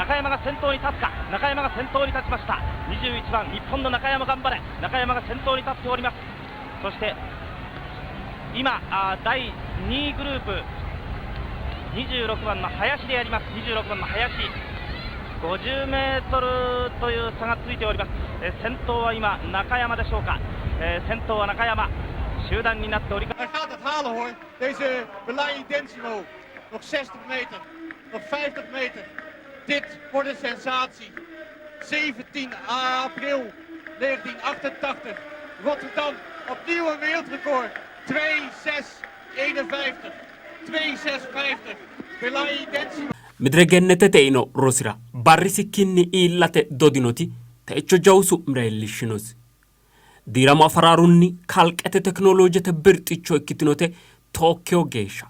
中山が先頭に立つか。中山が先頭に立ちました。21番日本の中山頑張れ。中山が先頭に立っております。そして今第2位グループ26番の林であります。26番の林、50メートルという差がついております。先頭は今中山でしょうか。先頭は中山、集団になっております。 Hij gaat het halen hoor, deze Belayi Densimo. Nog 60 meter, nog 50 meter. Dit wordt een sensatie. 17 april 1988. Rotterdam, opnieuw een wereldrecord. 2.6.51. 2.6.50. Belayi Densimo. Midire Gennetete eino rosira barrisikkinni iillate dodinoti techo jawu su'mira iillishshinosi. Diiramu Afaraarunni kalqete tekinoloojete birxicho ikkitinote Tookiyo geeshsha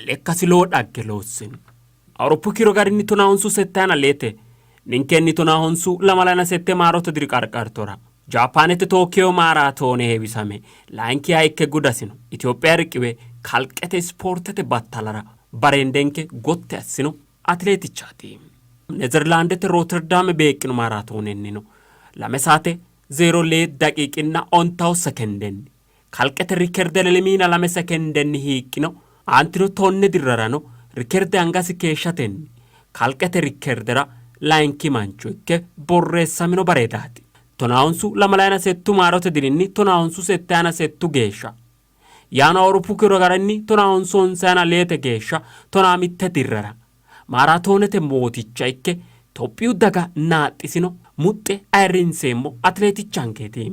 lekkasi lowo dhagge loossino. Awuroppu kiiro garinni tonahonsu settayina leete ninkenni tonahonsu lamalayina sette maarote diri qarqartora Jaapaanete Tookiyo maaraatoone heewisame layinkiha ikke gudasino Itophiya riqiwe kalqete ispoortete battalara bareendenke gotti assino atileetichaati. Nezerlaandete Rooterdaame beeqqino maaraatoonennino 2 saate 0 daqiiqinna 50 sekendenni kalqete rikerde lemiina 2 sekendenni hiiqqino. Aantino 10 dirrarano rikerde angasi keeshshatenni kalqete rikerdera layinki mancho ikke borreessamino bareedaati. Tonahonsu lamalayina settu maarote dirinni tonahonsu settayina settu geeshsha yaano Awuroppu kiiro garinni tonahonsu honsayina leete geeshsha 15 dirrara maaraatoonete mooticha ikke Tophiyu daga naaxxisino muxxe ayirrinseemmo atileetichankeeti.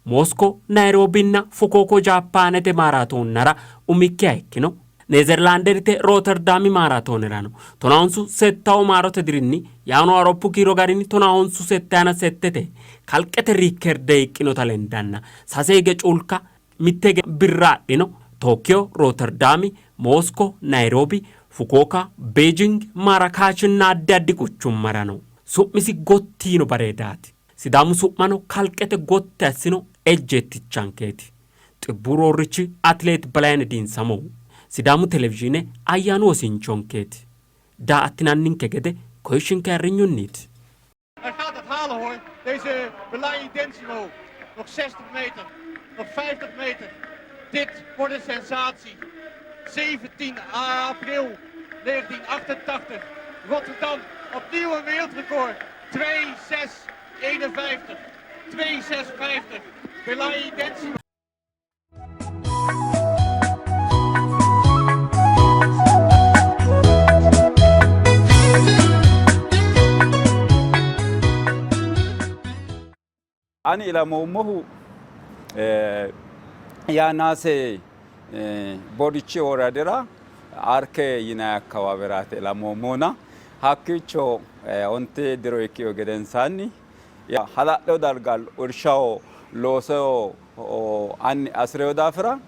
Mosko, Nairoobinna Fukooko Jaappaanete maaraatoonnara umikkiha ikkino. Nezerlaanderite Rooterdaami maaraatoonerano tonahonsu settawu maarote dirinni yaano Awuroppu kiiro garinni tonahonsu settayina settete kalqete riikerde hiiqqinota lendanna sase hige culka mitte hige birra adhino. Tookiyo, Rooterdaami, Mosko, Nairoobi, Fukuoka, Beijing, Maarakaachinna addi addi quchummarano su'misi gotti yiino bareedaati. Sidaamu su'mano kalqete gotti assino ejjeettichankeeti. Xibbuu roorrichi Atileet Belayne Diinsamohu Sidaamu televizhiine ayyaanu wosinchonkeeti. Daa''attinanninke gede koyishshinke ayirrinyunniiti. Hij gaat het halen hoor, deze Belayi Densimo. Nog 60 meter, nog 50 meter. Dit wordt een sensatie. 17 april 1988. Rotterdam, opnieuw een wereldrecord. 2.6.51. 2.6.50. Belayi Densimo. Ani ilamoommohu Yaanaase Borichi woradira Arke yinanni akkawaaweraati ilamoommohuna hakkiicho onte diro ikkihu gedensaanni hala'lino darga irshaho looso anni hasi'rino daafira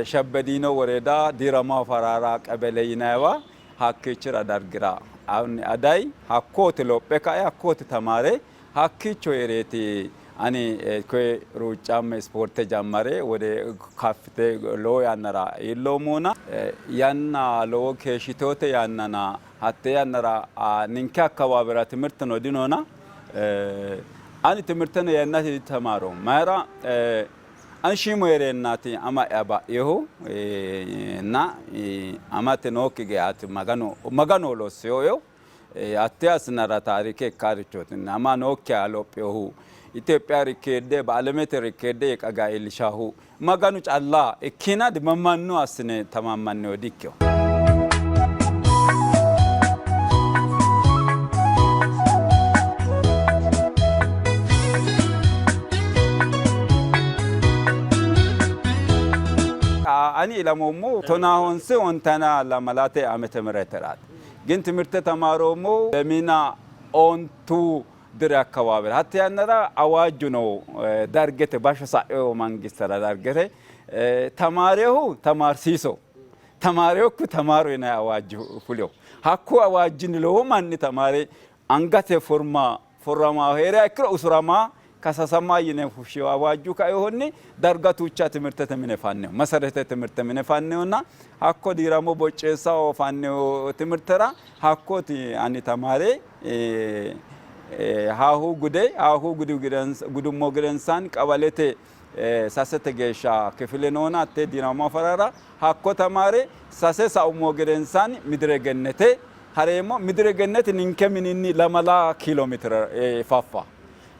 Shabbediino woreda Diiramaho Faraara qebele yinanniwa hakkiichira dargira anni adayi hakkooti lophe kae hakkooti tamaare hakkiicho hee'reeti ani koye ruuccamme ispoorte jammare wode kaffite lowo yannara iilloommohuna yanna lowo keeshshitinote yannana hatte yannara ninke akkawaawera timirteno dinona ani timirteno yannate ditamaroommo mayira ani shiimu hee'reennaati ama'ya ba'inohu na amate nookki geyaati Maganu lossinoehu hatte assinara taarike ikkaarichooti. Ama nookkiha lophinohu Itophiya rikkeedde baalamete rikkeedde qaga iillishahu Maganu calla ikkina mannu assine tamammanniho dikkino. Ani ilamoommohu tonaa honse ontana lamalate ዓመተ ምህረትራati. ግን ትምህርተ ተማሮommohu lemina ontu diri akkawaawera hatte yannara awaajju no dargete bashsho sa'ino mangistera dargete tamaarehu tamaarsiiso tamaarewokki tamaaro yinanni awaajji fulino. Hakku awaajjinni lowo manni tamaare angate forma forrama hee'riha ikkiro usurama Kasasama yine fushshino awaajju kainohunni darga tuucha timirtete mine fanneho meserete timirte mine fannehonna hakko diiramo bocceessaho fanneho timirtera hakkooti ani tamaare haahu gude haahu gudummo gedensaanni qawalete sasete geeshsha kifile noona hattee diiramo afarara hakko tamaare sase saummo gedensaanni Midire Gennete hareemmo. Midire Gennete ninke mininni lamala kiilomeetire faffa.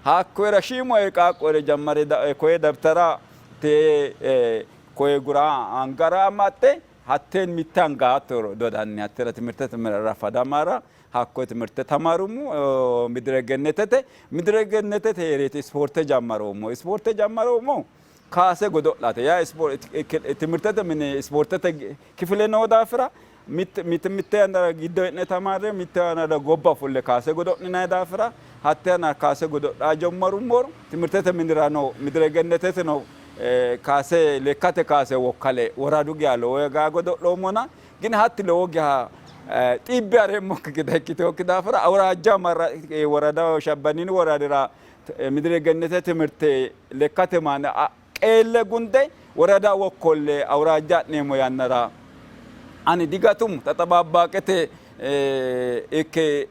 Hakkoyira shiimu qaaqqu ere jammare koye dabtara te koye gura angara amaxxe hatteen mitte anga hatto dodanni hattera timirtete minira fadamara hakko timirte tamarummo Midire Gennetete. Midire Gennetete hee'reeti ispoorte jammaroommo. Ispoorte jammaroommo kaase godo'late yaa timirtete mine ispoortete kifile noo daafira mitte mitte yannara giddo hee'ne tamaarre mitte yannara gobba fulle kaase godo'linanni daafira hatte yannara kaase godo'la jammarummoro timirtete minira no Midire Gennetete no kaase lekkate kaase wokkale woradu geya lowo geya godo'loommona gin hatti lowo geya xiibbe hareemmokki gede ikkitinokki daafira awuraajja marra woradaho Shabbanini woradira Midire Gennete timirte lekkate maana qeelle gunde worada wokkolle awuraajja ha'neemmo yannara ani digatummo taxabaabbaaqete ikke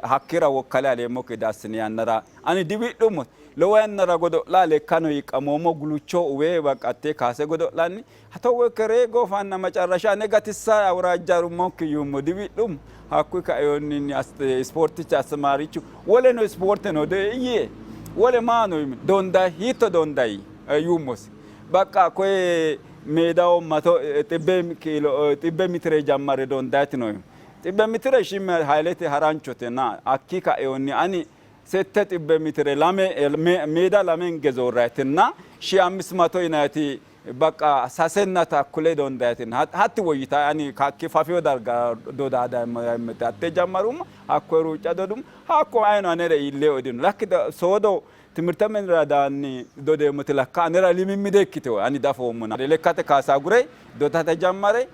hakkira wokkale haleemmokki gede assini yannara ani diwi'lummo. Lowo yannara godo'la lekkano hiiqqamoommo gulucho uwe baqqatte kaase godo'lanni togo ikke ree goofanna macarrasha ane gatissa awuraajja harummokki yuummo diwi'lummo. Hakkuyi kainohunni ispoorticha astamaarichu woleno ispoorte no yiie. Wole maano yuummo. Dondayi hiitto dondayi yuummosi. Baqqa koye meedaho mato xibbe kiilo xibbe mitire jammare dondayiti no. Xibbe mitire shiima haylete haranchote na hakki kainohunni ani sette xibbe mitire lame meeda lamenge zoorrayitinna shi ammist mato yinayiti baqqa sasenna takkule dondayitinna hatti woyyita ani kakki fafiyo darga dodaadayemmo hatte jammarummo hakko ruucca dodummo hakko ayino anere iille odino lakki soodo timirte minira daanni dodeemmoti lakka anera limimmide ikkitewo ani dafoommona lekkate kaase agure dodate jammare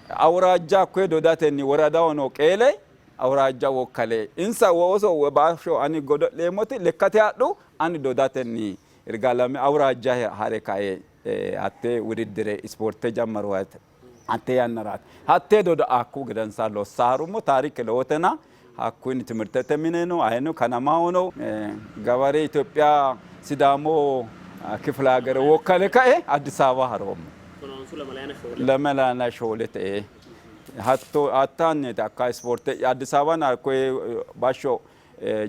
awuraajja hakkoye dodatenni woradaho noo qeele awuraajja wokkale insa ooso baasho ani godo'leemmoti lekkate hadhu ani dodatenni Irgaalame awuraajja ha're kae hatte wudiddire ispoorte jammaru hatte yannaraati. Hatte doda hakku gedensa lossa harummo taarike lowotena hakkunni timirtete mine no ayino kanamaho no gaware Itophiya Sidaamo kifile hagere wokkale kae Addis Ababa haroommo. Lamalaana shoolete hatto hattanni hakka ispoorte Addis Ababa hakkoye bashsho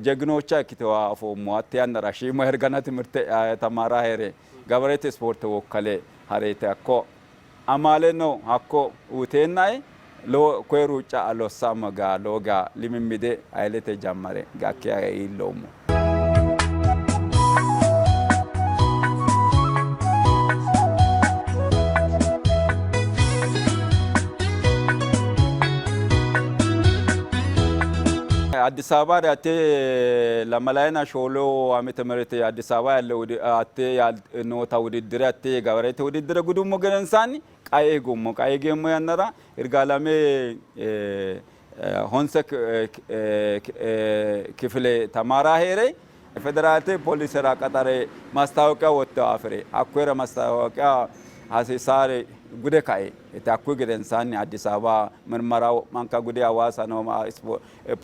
jeginocha ikkitewa afoommo. Hatte yannara shiima hergana timirte tamaara hee're gabarete ispoorte wokkale hareete hakko amaaleno hakko uyiteennae lowo koye ruucca lossammo ga lowo ga limimmide hayilete jammare hakkiya iilloommo. Addis Ababa hatte lamalayina shoolo ዓመተ ምህረት Addis Ababa ያለ hatte noota wudiddire hatte gabarete wudiddire gudummo gedensaanni qae higummo. Qae higeemmo yannara Irgaalame honse kifile tamaara hee're federaalete poolisera qaxare ማስታወቂያ ወጥቶ አፍሬ hakkoyera ማስታወቂያ hasiisaare gude kae hakkuyi gedensaanni Addis Ababa mirmara wo'manka gude Hawaasa noo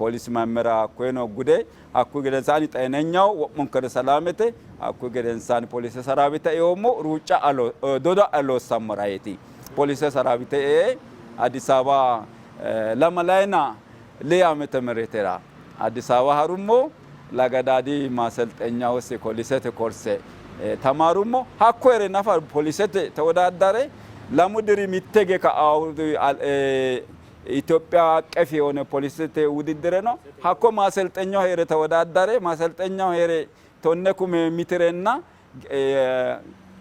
ፖሊስ መምራ hakkoyeno gude hakkuyi gedensaanni xeenenyaho wo'munkare salaamete hakkuyi gedensaanni polise saraawite eoommo ruucca doda loossammoraeti polise saraawite ee Addis Ababa lamalayina lee ዓመተ ምህረትራ Addis Ababa harummo Lagadaadi ማሰልጠኛ ውስጥ polisete korse tamarummo hakko here nafa polisete ተወዳዳሬ lamu diri mittege ኢትዮጵያ አቀፍ የሆነ ፖሊስete ውድድር ነው። hakko ማሰልጠኛው ሄረ ተወዳዳሬ ማሰልጠኛው ሄረ tonne kume mitirena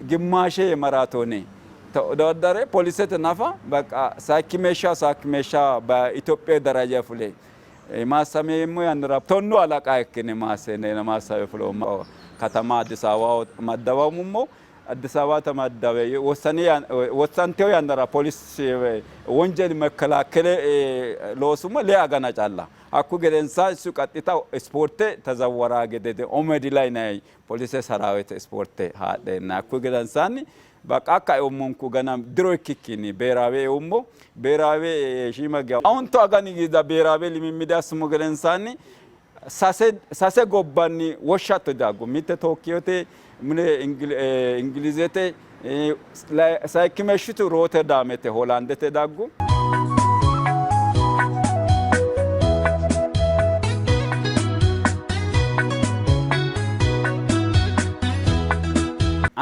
ግማሼ ማራቶኔ ተወዳዳሬ polisete nafa በቃ ሳኪሜሻ ሳኪሜሻ በኢትዮጵያ ደረጃ fule maasameemmo yannara tonnu አለቃ ikkine maasame fuloommo ከተማ አዲስ አበባ መደበሙሞ አዲስ አበባ ተመደበ ወሰንቴው yannara ፖሊስ ወንጀል መከላከል loosumo lee agana calla Hakku gedensaanni isu qaxxita ispoorte tazawwara gede Omedila yinanni polise saraawete ispoorte haadheenna hakku gedensaanni በቃ eummonku gana diro ikkikkinni beeraawe eummo beeraawe shiima geya ontu agani gidda beeraawe limimide assummo gedensaanni sase gobbanni woshshatto daggu. Mitte Tokkiyote, mine Ingilizete, sayikkimeeshshitu Rooterdamete Hoolaandete daggu.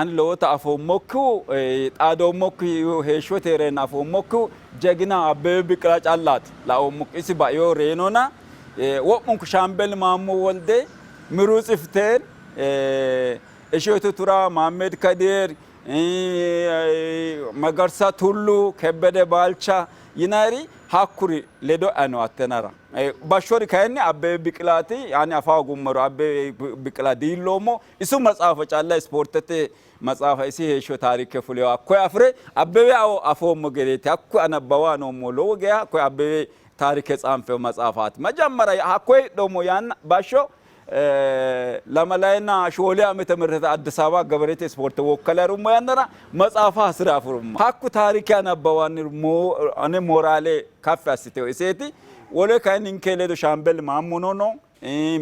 Ani lowota afoommokkihu xaadoommokkihu heeshshote hee'reenna afoommokkihu jegina Abbebe Biqila callaati laoommokki. Isi baeo reyinona wo'munku Shaambel Maammo Wolde, Miruts Ifter, Isheetu Tura, Maammed Kadir, Magarsa Tullu, Kebbede Baalcha yinayiri hakkuri ledo'ya no attenara. Bashshori kayinni Abbebe Biqilaati ani afa hoogummoro Abbebe Biqila diilloommo. Isu matsaafa calla ispoortete matsaafa isi heeshsho taarike fuleyo hakkoye afire Abbebe afoommo gedeeti. Hakkoye anabbawa noommo lowo geya hakkoye Abbebe taarike tsaanfeyo matsaafaati. Majammara hakkoye hidhoommo yanna bashsho lamalayinna shoole ዓመተ ምህረት አዲስ አበባ ገበሬቴ ስፖርት ወከለ harummo yannara matsaafa hasire afirummo. Hakku taarike anabbawanni ane moraale kaffi assiteyo iseeti. Wole kayinni ninke ledo Shaambel Maammono no,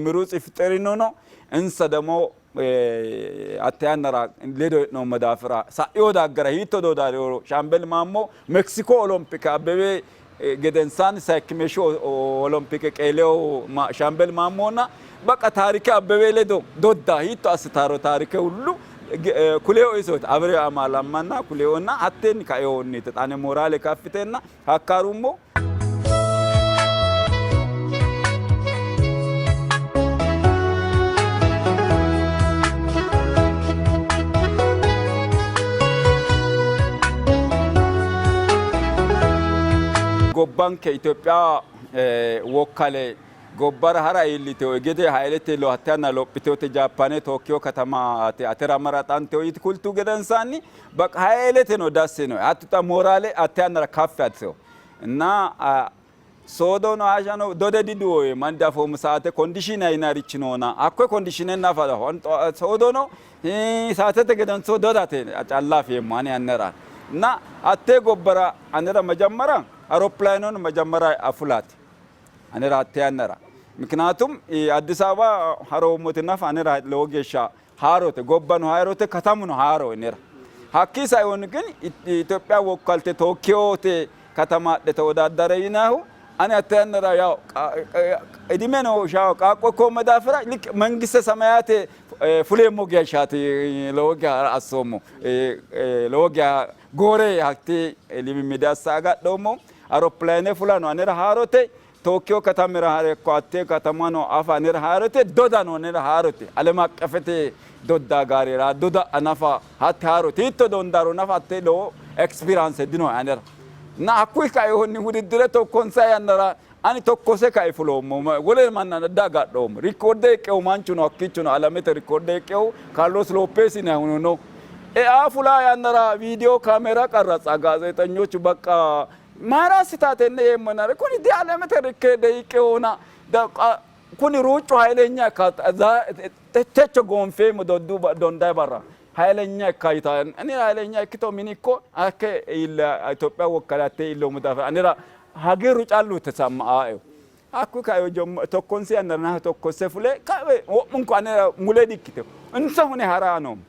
Miruts Ifxerino no, insa ደግሞ hatte yannara ledo hee'noommo daafira sa'ino daggara hiitto dodarinoro Shaambel Maammo Meksiko Olompike Abbebe gedensaanni sayikkimeeshshu Olompike qeeleyo Shaambel Maammonna በቃ ታሪኬ አበበ ledo dodda hiitto assitaro taarike hullu kuleyo isooti abire amaalammanna kuleyonna hattenni kaeyohunniiti ane moraale kaffiteenna hakka harummo. Gobbanke Itophiya wokkale gobbara hara iilliteyo gede Hailete hatte yanna lophiteyote Jaappaane Tookkiyo katamate atera maraxanteyo yite kultu gedensaanni baqa Haileteno dasse no hatto xa moraale hatte yannara kaffi assiteyo እና soodono hashano dode diduwoye manni diafoommo saate kondishiine yinannirichi noona hakkoye kondishiine nafa soodono saatete gedenso dodate calla afeemmo ane anera እና hatte gobbara anera መጀመሪያ አውሮፕላኑን መጀመሪያ afulaati anera hatte yannara ምክንያቱም አዲስ አበባ haroommoti nafa anera lowo geeshsha haarote gobbano haarote katamuno haaro anera hakkii saihunni ግን ኢትዮጵያ wokkalte Tookkiyote katama adhe ተወዳደረ yinannihu ani hatte yannara yaw idimeno shawo qaaqqo ikkoommo daafira ልክ መንግስተ ሰማያት fuleemmo geeshshaati lowo geya assoommo lowo geya goore hatti limimide assa agadhoommo aeroplane fulano anera haarote Tookkiyo katamira hare hatte katamano afa anera haarote dodano anera haarote alem aqqefete dodda gaarera doda nafa hatte haarote hiitto dondaro nafa hatte lowo experience dinoe anera እና hakkuyi kainohunni wudiddire tokkonsa yannara ani tokkose kae fuloommo wole manna diagadhoommo rikoorde hiqqehu manchu no hakkiicho no alamete rikoorde hiqqehu Kaarlos Loopeesi yinannihu no ea fula yannara viidiyo kaamera qarratsa ጋዜጠኞች በቃ mayira assitaa tenne yeemmona kuni dialamete rikoorde hiqqehona kuni ruuccu hayilenya ikka techo goonfeemmo dondayi barra ኃይለኛ ikka yita ani ኃይለኛ ikkito mini ikko akke illa Itophiya wokkale hatte iilloommo daafira anera hagiirru callu ተሰማአeo hakkuyi kae tokkonse yannara nafa tokkose fule kae wo'munku anera mule dikkiteyo insa hune hara noommo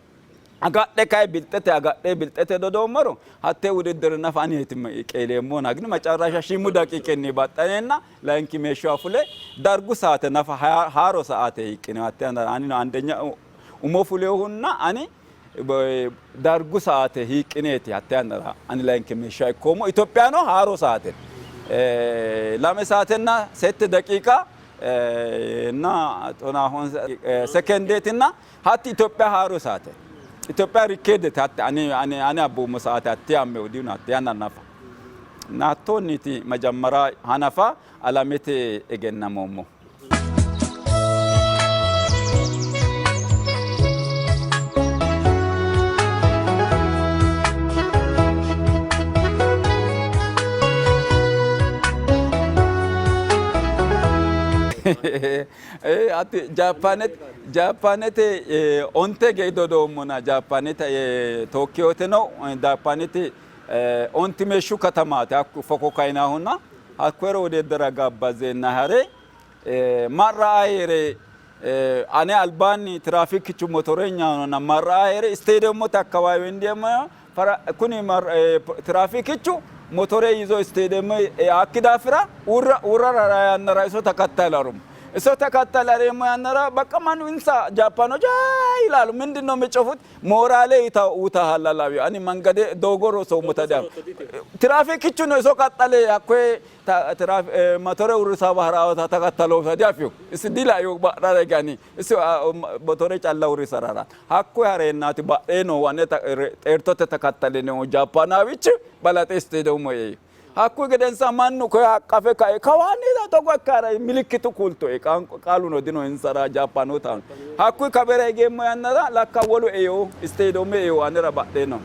agadhe kae bilxete agadhe bilxete dodoommoro hatte wudiddire nafa aneeti qeeleemmona ግን መጨረሻ shiimu daqiiqinni baxxaneenna layinkimeeshshuwa fule dargu saate nafa haaro saate hiqqino hatte yannara anino አንደኛ umo fuleyohunna ani dargu saate hiiqqineeti hatte yannara ani layinkimeeshsha ikkoommo Itophiyano haaro saate lame saatenna sette daqiiqa እና ጦና sekendeetinna hatti Itophiya haaro saate Itophiya rikkeedete hatte ani ani ani abboommo saate hatte amme dino hatte yanna nafa እና hattoonniiti መጀመሪያ hanafa alamete egennamoommo. Hatti Jaappaanete Jaappaanete onte hige dodoommona Jaappaanete Tookkiyoteno Jaappaanete ontimeeshshu katamaati hakku Fokoka yinahuna hakkoyero wudiddira gabbazeenna hare marra hee're ane albaanni tiraafikichu motorenyahona marra hee're isteediyemote akkawaawi indiyeemo kuni tiraafikichu motore ይዞ ስቴዲየም eakki daafira uurrara yannara iso ተከተለሩም iso ተከተለሬሞ yannara በቃ mannu insa Jaappaanoች ይላሉ። ምንድን ነው የሚጮፉት? ሞራሌ ውታሃል አላቢ ani መንገዴ doogo rosoommo ta tiraafikichu ነው iso qaxxale hakkoye motore uurrisa bahara ተከተለው diafiyo isi dilayo badhara gani isi motore calla uurrisarara hakkoye hareennaati badhee noohu ane xeertote ተከተለ ነው Jaappaanaawichi balaxe isteediyeemo ei hakkuyi gedensa mannu koye haqqafe kae kawaanni togo ikkara milikkitu kultoe qaaluno dino insara Jaappaanootaho hakkuyi kabera higeemmo yannara lakka wolu eo isteediyeeme eo anera badhee no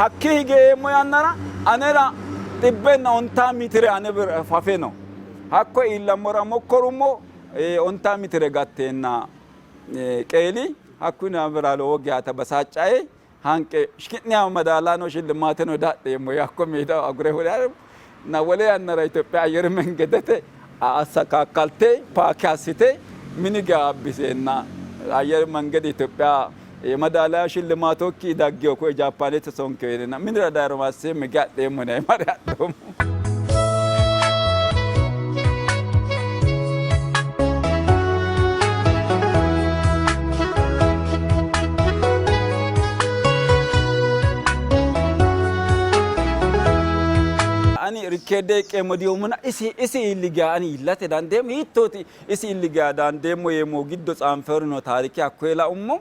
hakki higeemmo yannara anera 150 mitire ane fafe no hakko iillammora mokkorummo 50 mitire gatteenna qeeli hakkuyi nabira lowo geya ተበሳጫዬ hanqe shiki'niya madaalano shillimaateno dadheemmo yakko meeda agure hular እና wole yannara Itophiya አየር መንገደte አሰካካልቴ paake assite mini gaabiseenna አየር መንገድ ኢትዮጵያ የመዳሊያ ሽልማቶኪ daggeyo koye Jaappaanete sonkeyo yineenna minira dayiro masse mige adheemmo yinayi mare adhoommo. Ani rikkeedde iqqeemmo diyoommona isi isi iilli geya ani iillate dandeemmo hiittooti isi iilli geya dandeemmo yeemmo giddo tsaanfeerino taarike hakkoye laummo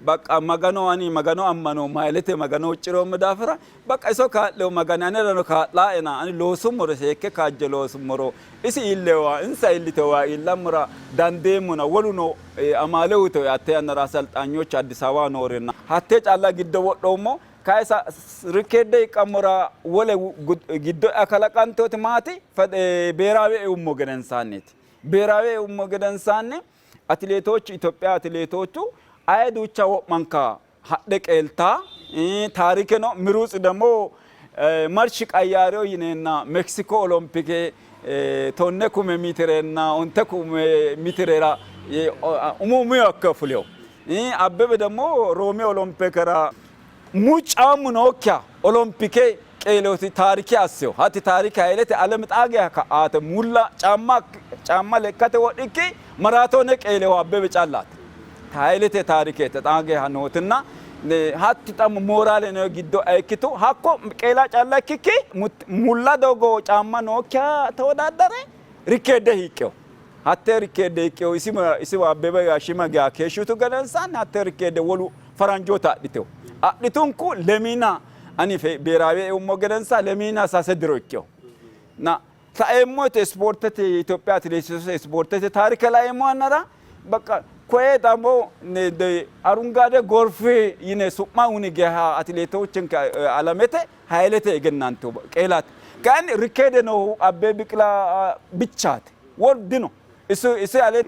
በቃ magano ani magano ammanoommo hailete magano hucciroommo daafira በቃ iso kaa'leyo magani anerano kaa'laena ani loosummoro seekke kaajje loosummoro isi iillewa insa iillitewa iillammora dandeemmona woluno amaale uyitoe hatte yannara aselxaanyoች Addis Ababa noorena hatte calla giddo wodhoommo kayisa rikkeedde iqqammora wole giddo'ya kalaqanteoti maati ብሔራዊ eummo gedensaanniiti ብሔራዊ eummo gedensaanni atileetoች ኢትዮጵያ atileetoቹ aye duucha wo'manka hadhe qeeltaa taarikeno miruuts ደግሞ marshi qayyaariyo yineenna Meksiko olompike 10,000 mitirenna 9,000 mitirera umu umiyo ikke fuleyo Abbebe ደግሞ ሮሚ olompikera mucaamu nookkiha olompike qeeleoti taarike asseyo hatti taarike hailete alem xaa geya ka'aate mulla caamma caamma lekkate wodhikki maraatoone qeeleho Abbebe callaati hailete taarikeete xaa geya nootinna hatti xa moraale no giddo ikkitu hakko qeela calla ikkikki mulla doogo caamma nookkiha ተወዳደረ rikkeedde hiiqqeyo hatte rikkeedde hiiqqeyo isiwa Abbebe shima geya keeshshitu gedensaanni hatte rikkeedde wolu faranjoota adhiteyo adhitunku lemina ani ብሔራዊ eummo gedensa lemina sase diro ikkeyo na saeemmo ispoortete ኢትዮጵያ አትሌቲክስ ispoortete taarike laeemmo yannara በቃ koye ደግሞ አረንጓዴ ጎርፍ yine su'ma uni geha atileetochin alamete hailete egennantu qeelaate kayinni rikkeede noohu Abbebe Biqila bichaati wolu dino isu isi ale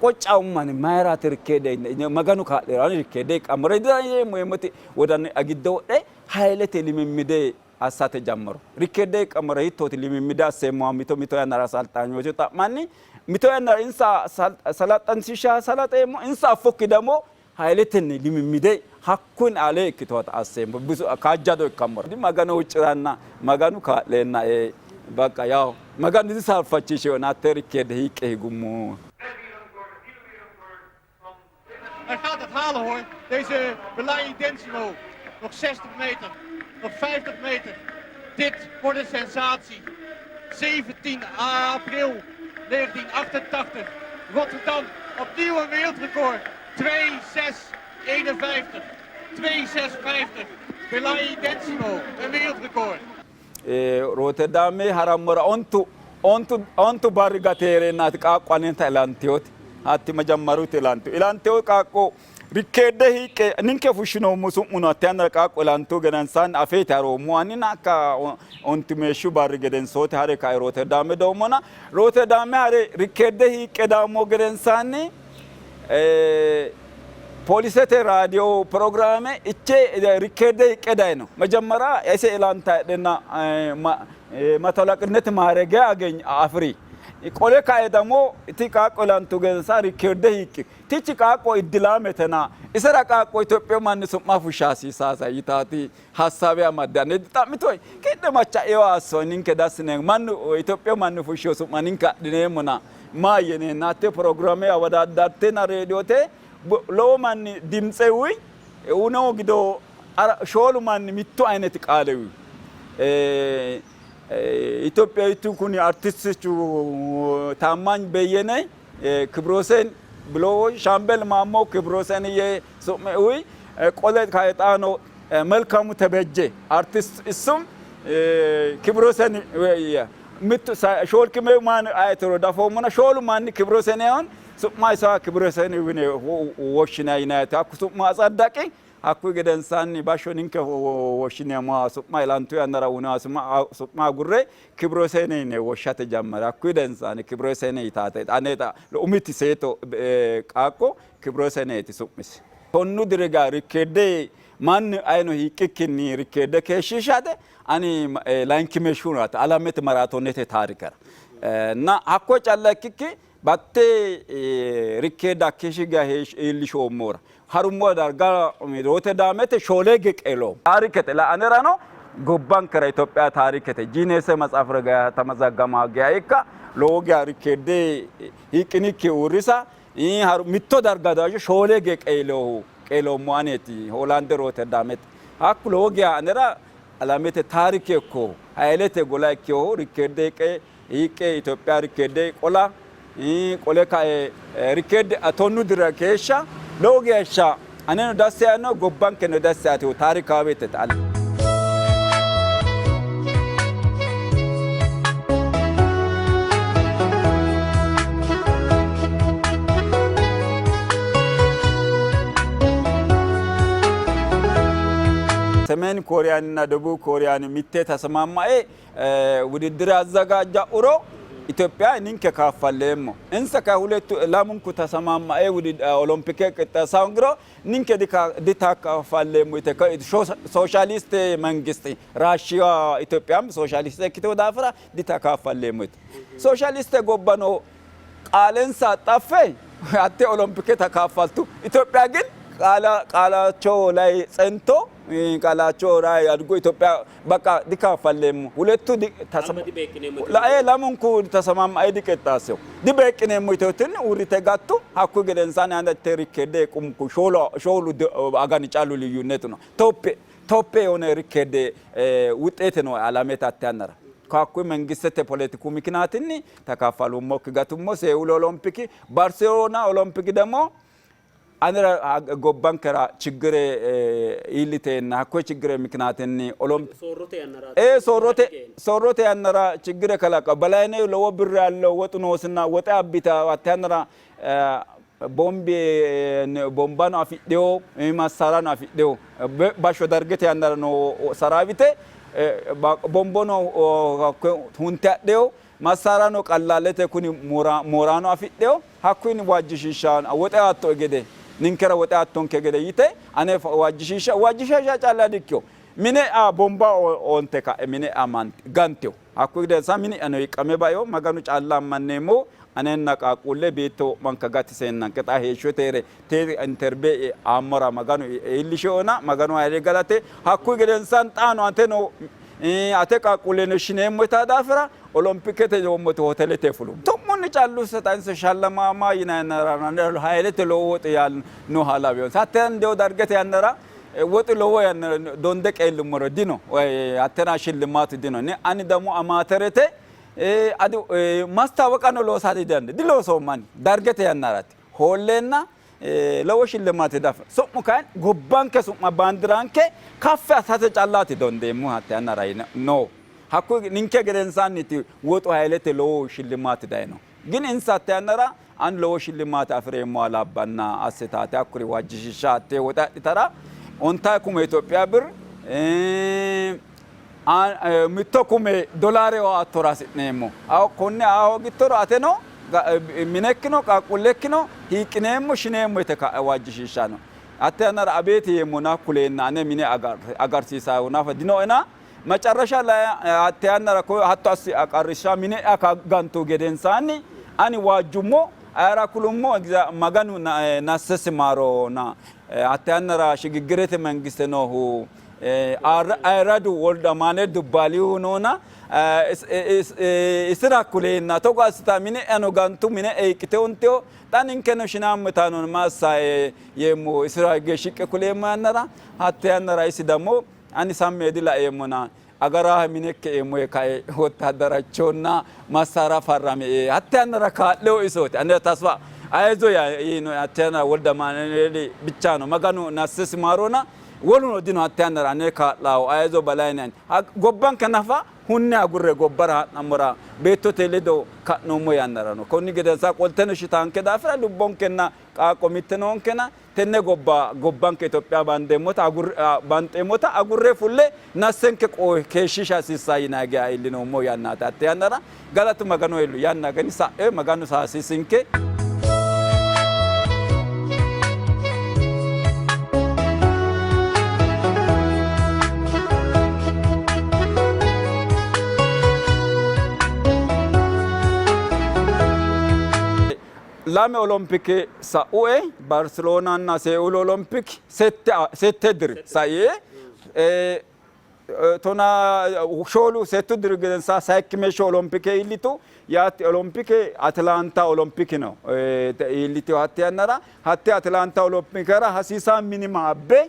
qoccawummani mayiraati rikkeede maganu kaa'lero ani rikkeede iqqammore diyeemmo yeemmoti wodani giddo wodhe hailete limimide assate jammaro rikkeede iqqammore hiittooti limimide asseemmoha mito mito yannara asalxaanyochu xa'manni mito yannara insa salaxansiishsha salaxeemmo insa affokki ደግሞ ኃይለtenni limimide hakkun ale ikkitoota asseemmo bisu kaajjado ikkammora magano hucciranna maganu kaa'leenna በቃ ያው maganu disaalfachisheyo hatte rikkeede hiiqqe higummo. Hij gaat het halen hoor, deze Belay Densimo. Nog 60 meter, nog 50 meter. Dit wordt een sensatie. 17 april 1988. Rotterdam, opnieuw een wereldrecord. 2.6.51. 2.6.50. Belay Densimo, een wereldrecord. Rotterdam harammora ontu barri gateereennaati qaaqqu anenta ilanteyooti hatti majammaruti ilanteyo ilanteyo qaaqqo Rikkeedde hiiqqe ninke fushshinoommo su'muno hatte yannara qaaqqo ilantu gedensaanni afeeti haroommo anina hakka ontimeeshshu barri gedensooti hare kae Rooterdaame doommona Rooterdaame hare rikkeedde hiiqqe daammo gedensaanni ፖሊሰቴ ራዲዮ ፕሮግራሜ እቼ ሪኬርደ hiiqqe dayino መጀመሪያ ese ilanta heedhenna መቶ አለቅነት ማዕረግ አገኝ አፍሪ qole kae damo ti qaaqqo ilantu gedensa rikkeerde hiiqqi tichi qaaqqo iddilaametena isera qaaqqo Itophiyu manni su'ma fushsha hasiisaasa yitaati hasaabe amadde ane xa'mitoy ki'ne macca'eyo asso ninke dassineemmo mannu Itophiyu manni fushshiyo su'ma ninke adhineemmona maayye yeneenna hatte pirogiraame awadaaddartena reediyote lowo manni dimtse uyi uno gido shoolu manni mittu ayineti qaale uyi ኢትዮጵያዊቱ ኩኒ አርቲስቱ ታማኝ በየነ ክብሮሴን ብሎ ሻምበል ማሞ ክብሮሴን የሱምዊ ቆለ ካይጣኖ መልካሙ ተበጀ አርቲስት እሱም ክብሮሴን ምቱ ሾልክሜ ማን አይትሮ ዳፎሙና ሾሉ ማን ክብሮሴን ያሁን ሱማ ይሳ ክብሮሴን ዊኔ ወሽና ይናያት አኩ ሱማ አጻዳቂ hakkuyi gedensaanni bashsho ninke woshshineemmoha su'ma ilantu yannara uyinoha su'ma agurre Kibirosene yine woshshate jammari. Hakkuyi gedensaanni Kibirosene yitaate aneta umiti seeto qaaqqo Kibiroseneeti su'misi. Tonnu diri ga rikkeedde mannu ayino hiiqqikkinni rikkeedde keeshshiishate ani layinkimeeshshunaati alamete maraatoonete taarikera. እና hakko calla ikkikki batte rikkeedda hakkeeshshi geya iillishoommora harummo darga Rooterdamete shoole qeelo ታሪከተ ለአነራኖ gobbankera Itophiya taarikete Giineese matsaafira ተመዘገማ geya ikka lowo geya rikkeedde hiiqqinikki uurrisa mitto darga dayo shoole ge qeelohu qeeloommo aneeti Hoolaande Rooterdamete hakku lowo geya anera alamete taarike ikko hayilete gola ikkeyohu rikkeedde hiiqqe Itophiya rikkeedde qola qole kae rikkeedde tonnu dira keeshsha lowo geeshsha aneno dassi yaanno gobbankeno dassi yaate taarikaawete ሰሜን ኮሪያንና ደቡብ ኮሪያን ሚቴ ተስማማኤ ውድድር አዘጋጃ ኡሮ ኢትዮጵያ ninke kaffalleemmo insa ከሁለቱ lamunku ተሰማማኤ ኦሎምፒክ qixxeessawo giro ninke ditakafalleemmo yite ሶሻሊስት መንግስት ራሽያ ኢትዮጵያም ሶሻሊስት ikkitewo daafira ditakafalleemmo yite ሶሻሊስት gobbano qaalensa xaffe hatte ኦሎምፒክ ተካፈልቱ ኢትዮጵያ ግን ቃላቸው ላይ ጸንቶ ቃላቸው ላይ አድጎ ኢትዮጵያ በቃ ዲካፈለሙ ሁለቱ lamunku ተሰማማ ዲqixxaasew dibeeqqineemmo yiteetinni uurrite gattu hakkuyi gedensaanni andate rikkeedde qumku shoolu agani callu ልዩነት ነው። ቶፕ ቶፕ የሆነ ሪኬርድ ውጤት ነው alamete hatte yannara hakkuyi መንግስትete poletiku ምክንያtinni ተካfalummokki gatummo Seewul ኦሎምፒክ ባርሴሎና ኦሎምፒክ ደግሞ anera gobbankera ችግር iilliteenna hakkoye ችግር ምክንያtinni soorrote yannara ችግር kalaqa Balayne lowo birr ያለው ወጡ noosina woxe abbita hatte yannara bombi bombano afidhewo massarano afidhewo bashsho dargete yannara noo saraawite bombono hunte adhewo massarano qallalete kuni moorano afidhewo hakkuyinni waajjishiishsha woxe hatto gede ninkera woxe hattonke gede yite ane waajjishiishsha waajjishiisha calla dikkino mine a bomba onte ka'e mine a gantewo hakkuyi gedensaanni mine ano hiiqqame baino Maganu calla ammanneemmo anenna qaaqquulle beetto wo'manka gatiseennanke xa heeshshote heere tee interbe aammora Maganu iillisheona Maganu hayle galate hakkuyi gedensaanni xaano ateno ate qaaqquulleno shineemmo yitaa daafira ኦሎምፒክete yoommote hotelete fulummo tu'munni callu saxanse shallamaama yinannara haylete lowo woxi nooha lawinonsa hatte endewo dargete yannara woxu lowo yannara donde qeellummoro dino hattena shillimaatu dino ani ደግሞ amaterete adi ማስታወቂያno loosate didandeemmo diloosoommo ani dargete yannaraati hoolleenna lowo shillimaate dafa su'mu kayinni gobbanke su'ma baandiranke kaffi assate callaati dondeemmohu hatte yannara no hakkuyi ninke gedensaanniiti woxu haylete lowo shillimaati dayino ግን insa hatte yannara ani lowo shillimaate afi'reemmoha labbanna assitaate hakkuri waajjishiishsha hattee woxe adhitara 9,000 Itophiya birr 1,000 dolaare aattora hasi'neemmo. Konne aa hoogittoro ateno minekkino qaaqquullekkino hiiqqineemmo shineemmo yite ka'e waajjishiishshanno. Hatte yannara abeeti yeemmona kuleenna ane mine agarsiisaahu nafa dinoena macarrasha lay hatte yannara hatto assi qarrishsha mine'ya gantu gedensaanni ani waajjummo ayera kulummo Maganu nassesi maarona hatte yannara shigiggirete mangiste noohu ayirradu Wolde Dubbaalihu noona isira kuleenna togo assita mine'yano gantu mine hiiqqite hunteyo xa ninkeno shinaammo yitanno ma assae yeemmo isira hige shiqqe kuleemmo yannara hatte yannara isi dammo ani samme dilaeemmona agaraha minekke eemmo yee kae wottadarachonna massara farrame hatte yannara kaa'leho isooti anera tasfa ayzo yiino hatte yannara Wolde Amaanueeli ብቻ ነው Maganu nassesi maarona woluno dino hatte yannara ane kaa'laahu ayzo balayne gobbanke nafa hunne agurre gobbara ha'nammora beettote ledo ka'noommo yannara no konni gedensa qolteno shitaanke daafira lubbonkenna qaaqqo mitte noonkena tenne gobba gobbanke Itophiya bandeemmota banxeemmota agurre fulle nassenke keeshshiisha hasiissaa yinanni geya iillinoommo yannaati hatte yannara galatu Maganu iillu yanna gani sa'e Maganu saasiisinke. Lame olompike sa'ue Barseloonanna Seul olompik sette diri saie tona shoolu settu diri gedensa sayikkimeeshsho olompike iillitu yaatti olompike Atlanta olompike no iillitu hatte yannara hatte Atlanta olompikera hasiisaa minima abbe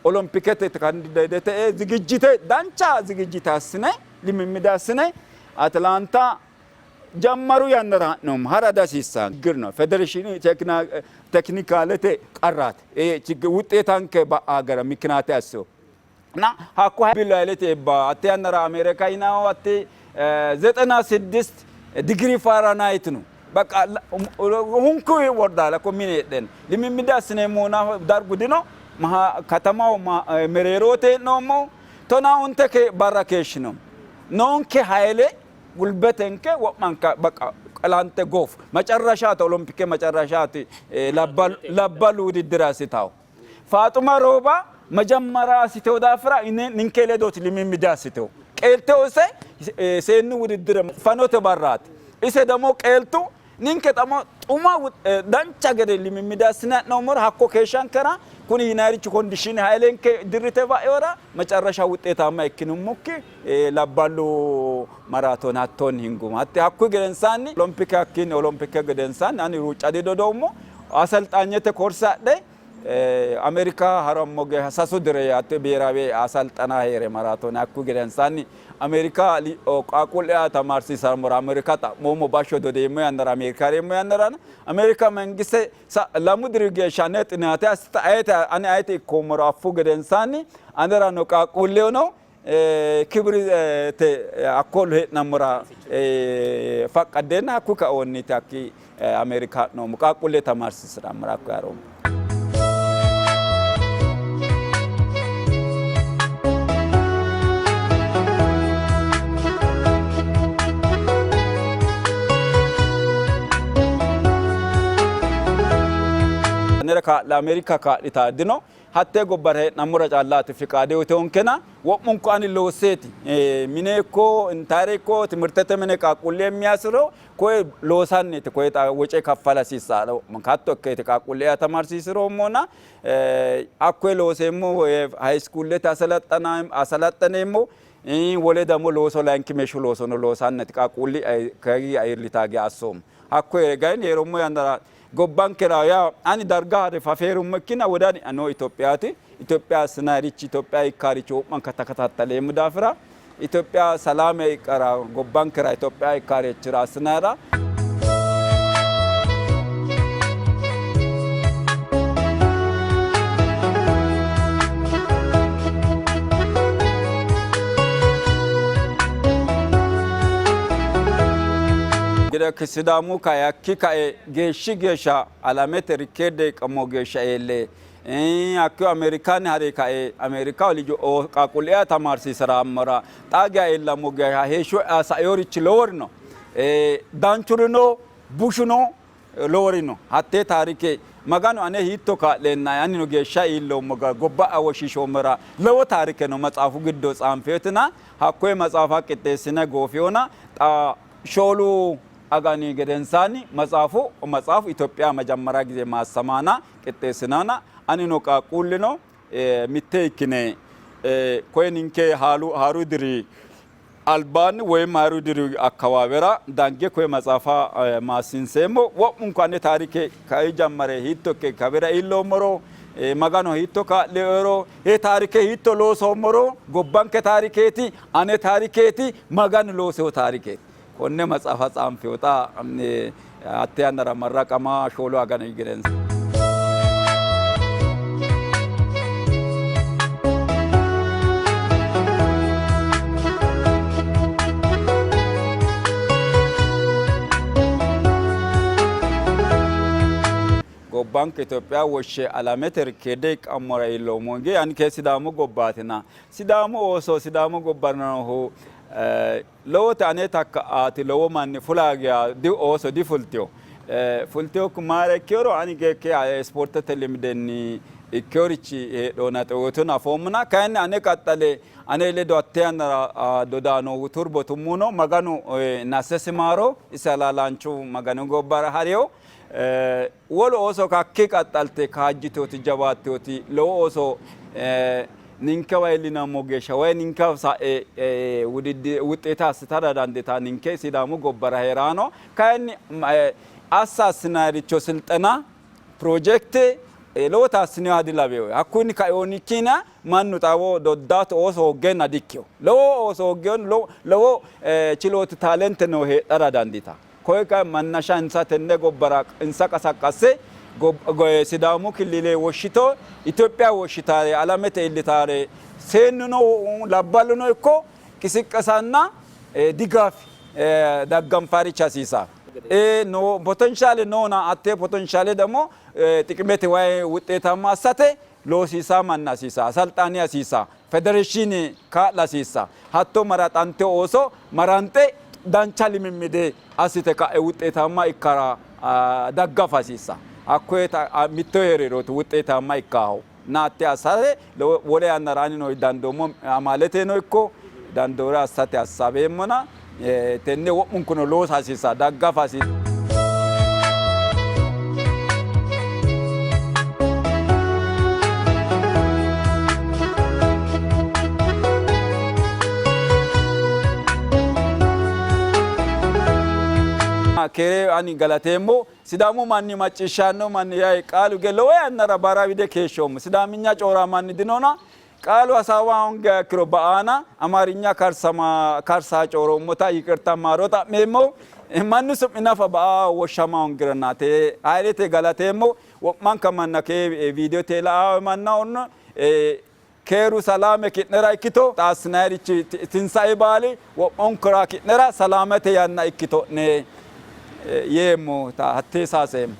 olompikete kandidate zigijite dancha zigijite assine limimide assine Atlanta ጀመሩ yannara ha'noommo hara dihasiissanno ችግር ነው። ፌዴሬሽኑ ቴክኒካለቴ qarraati ውጤታንከ ba'a gara ምክንያት ያስው እና hakko ቢላይለት hatte yannara አሜሪካ ይናው hatte 96 ዲግሪ ፋራናይት ነው። በቃ ሁንኩ ይወርዳል እኮ ምን heedhen ልምምድ assineemmohu dargu dino ከተማው mereerote hee'noommo tonaa onte barra keeshshinoommo noonke ኃይሌ ጉልበቴንከ ወ'manka በቃ ቀላንተ ጎፍ መጨረሻት ኦሎምፒኬ መጨረሻት labbalu ውድድር አስታው ፋጡማ ሮባ መጀመሪያ አስተው ዳፍራ ninke ledooti ልምምድ አስተው qeelteው ise seennu ውድድር fanote barraati ise ደግሞ qeeltu ninke xamo xuma dancha gede ልምምድ assine ha'noommoro hakko keeshshankera kuni yinayirichi condition ኃይሌንke dirrite ba'eora መጨረሻ ውጤታማ ikkinummokki labballu maraatoon hattoonni hinguma hatte hakkuyi gedensaanni olompike hakkiinni olompike gedensaanni ani ruucca didodoommo አሰልጣኘተ ኮርስ adhe አሜሪካ harammo geeshsha sasu dire hatte ብሔራዊ አሰልጠና heere maraatoon hakkuyi gedensaanni አሜሪካ qaaqquulle tamaarsiisammora አሜሪካ xa'moommo bashsho dodeemmo yannara አሜሪካ heereemmo yannara አሜሪካ mangiste lamu diri geeshsha ane xinaate assite ayete ane ayete ikkoommoro affu gedensaanni anerano qaaqquullehono kibirite hakko hee'nammora faqqaddeenna hakkuyi kaoonniiti hakki አሜሪካ ha'noommo qaaqquulle tamaarsiisirammora hakko haroommo. Anera kaa'la Ameerika kaa'litaa dino hattee gobbara hee'nammora callaati fiqaade uyiteyonkena wo'munku ani loosseeti mine ikko intayre ikko timirtete mine qaaqquulle የሚያስረው koye loosanniiti koye woce kaffala hasiissaano hatto ikkeeti qaaqquulle tamaarsiisirommona hakkoye looseemmo hayiiskuullete asalaxxaneemmo wole ደግሞ looso layinkimeeshshu loosono loosanniiti qaaqquulli ayirlitaa ge assoommo hakkoye gayinni heeroommo yannara gobbankera yaa ani darga ha're fafeerummo ikkina wodani no Itophiyaati Itophiya assinayirichi Itophiya ikkaarichi wo'manka takatattaleemmo daafira Itophiya salaame iqqara gobbankera Itophiya ikkaarichira assinayira እንግዲህ Sidaamu kae hakki kae geeshshi geeshsha alamete rikkeerde iqqammo geeshsha eelle hakkiyo Ameerikanni hare kae Ameerikaho lijo qaaqquulle'ya tamaarsiisarammora xaa geya iillammo geeshsha heeshsho'ya sainorichi lowori no. Danchurino bushuno lowori no. Hattee taarike Maganu ane hiitto kaa'leennae anino geeshsha iilloommo gara gobba'ya woshshiishoommora lowo taarike no matsaafu giddo tsaanfeetina hakkoye matsaafa qixxeessine goofihona xa shoolu agani gedensaanni matsaafu matsaafu Itophiya majammara gize maassamaana qixxeessinana anino qaaqquullino mitte ikkine koye ninke haalu haaru diri albaanni woyim haaru diri akkawaawera dange koye matsaafa maassiinseemmo. Wo'munku ane taarike kai jammare hiitto ikke kawira iilloommoro, Magano hiitto kaa'lioero, he taarike hiitto loosoommoro, gobbanke taarikeeti, ane taarikeeti, Maganu loosewo taarikeeti. Konne matsaafa tsaanfewo xa hatte yannara marraqama shoolu agani gedensa. Gobbanke Itophiya woshshe alamete rikkeede iqqammora iilloommo. Anke Sidaamu gobbaatina. Sidaamu ooso Sidaamu gobbara noohu Lowote ane takka'aati lowo manni fula geya di ooso difultino. Fultinokki mayira ikkinoro ani gekke ispoortete limdenni ikkinorichi heedhona xewootino afoommona kayinni ane qaxxale ane ledo hatte yannara dodaanohu Turbo Tummuno Maganu nassesi maaro isi halaalaanchu Maganu gobbara harino. Wolu ooso kakki qaxxalte kaajjiteoti jawaatteoti lowo ooso ninkewa iillinammo geeshsha woy ninke sa'e wuxxeeta assitara dandiitanno. Ninke Sidaamu gobbara hee'raano kayinni assa assinanniricho silxena pirojekte lowota assininoha dilawinoe. Hakkunni kainohunni mannu xawo doddato ooso hooggeenna dikkino. Lowo ooso hooggeenna lowo chilooti taalente noo heedhara dandiitanno. Koye kay mannasha insa tenne gobbara insa qasaqqasse Sidaamu killile woshshito Itophiya woshshitaare alamete iillitaare seennuno labballuno ikko qisiqqasanna digaaf dagganfarichi hasiisa. No potenshaale noona hattee potenshaale ደግሞ xiqimete way wuxxeetamma assate loosiisa manna hasiisa, asalxaani hasiisa, federeeshiine kaa'la hasiissa. Hatto maraxante ooso maranxe dancha limimmide assite ka'e wuxxeetaamma ikkara daggafa hasiissa. Hakkoye mitto hee'rirooti wuxxeetaamma ikkaahu. Na hatte assate wole yannara anino dandoommo amaaleteno ikko dandoore assate assabeemmona tenne wo'munkuno loosa hasiissa, daggafa hasiissa. Keere ani galateemmo Sidaamu manni macciishshanno manni yayi qaalu ge lowo yannara baara wide keeshshoommo Sidaaminya coora manni dinona Qaalu hasaawa hoongiha ikkiro ba'aana Amaarinya karsama karsa cooroommota yiqirta maaro xa'meemmo. Mannu su'mi nafa ba'a woshshama hoongirona te Haylete galateemmo. Wo'manka manna kee viidiyote la'aa manna onno keeru salaame ki'nera ikkito. Xa assinayirichi tinsae baali wo'munkura ki'nera salaamete yanna ikkito'ne yeemmo. Hattee saaseemmo.